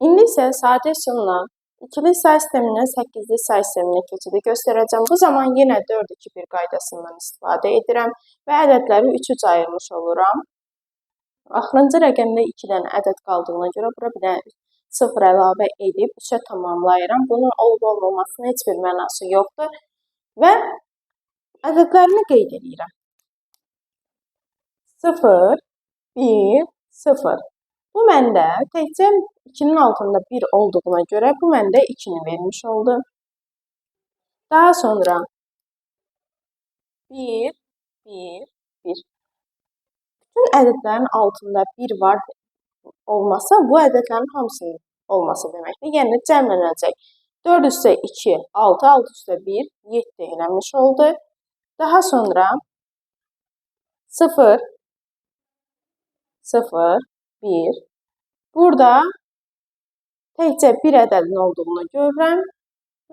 İndi isə sadə üsulla ikili say sistemindən 8-li say sisteminə keçidi göstərəcəm. Bu zaman yenə 4-2-1 qaydasından istifadə edirəm və ədədləri 3-3 ayırmış oluram. Axırıncı rəqəmdə 2 dənə ədəd qaldığına görə bura bir dənə 0 əlavə edib 3-ə tamamlayıram. Bunun olub-olmamasının heç bir mənası yoxdur və ədədlərimi qeyd edirəm. 0, 1, 0. Bu məndə təkcə 2-nin altında 1 olduğuna görə bu məndə 2-ni vermiş oldu. Daha sonra 1, 1, 1. Bütün ədədlərin altında 1 var olması bu ədədlərin hamısının olması deməkdir. Yəni cəmlənəcək. 4 üstə 2, 6, 6 üstə 1, 7 eləmiş oldu. Daha sonra 0, 0, 1. Burada təkcə bir ədədin olduğunu görürəm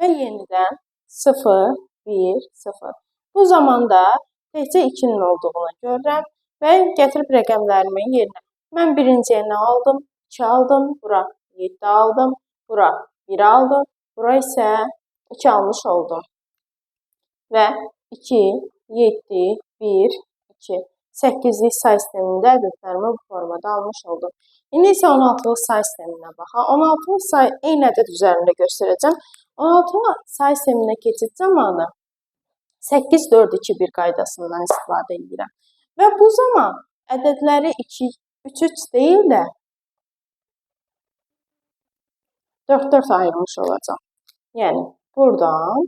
və yenidən 0, 1, 0. Bu zamanda təkcə 2-nin olduğunu görürəm və gətirib rəqəmlərimin yerinə. Mən birinciyə nə aldım? 2 aldım, bura 7 aldım, bura 1 aldım, bura isə 2 almış oldum. Və 2, 7, 1, 2. 8-lik say sistemində ədədlərimi bu formada almış oldum. İndi isə 16-lıq say sisteminə baxaq. 16-lıq say eyni ədəd üzərində göstərəcəm. 16-lıq say sisteminə keçid zamanı 8, 4, 2, 1 qaydasından istifadə edirəm. Və bu zaman ədədləri 2, 3, 3 deyil də 4, 4 ayırmış olacağam. Yəni buradan,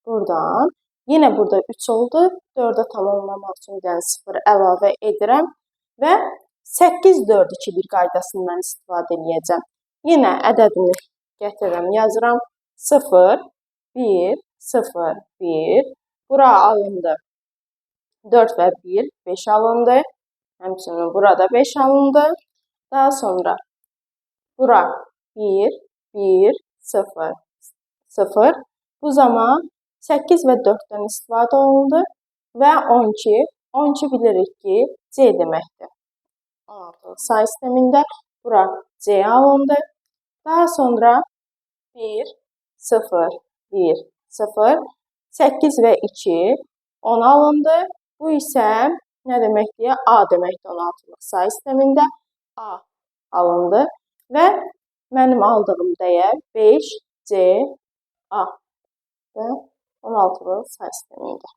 buradan, yenə burada 3 oldu. 4-ə tamamlamaq üçün bir dənə 0 əlavə edirəm və 8, 4, 2, 1 qaydasından istifadə edəcəm. Yenə ədədimi gətirirəm, yazıram. 0, 1, 0, 1. Bura alındı. 4 və 1, 5 alındı. Həmçinin burada 5 alındı. Daha sonra bura 1, 1, 0, 0. Bu zaman 8 və 4-dən istifadə olundu və 12. 12 bilirik ki, C deməkdir. 16 say sistemində bura C alındı. Daha sonra 1, 0, 1, 0, 8 və 2, 10 alındı. Bu isə nə deməkdir? A deməkdir 16-lıq say sistemində. A alındı və mənim aldığım dəyər 5, C, A və 16-lıq say sistemində.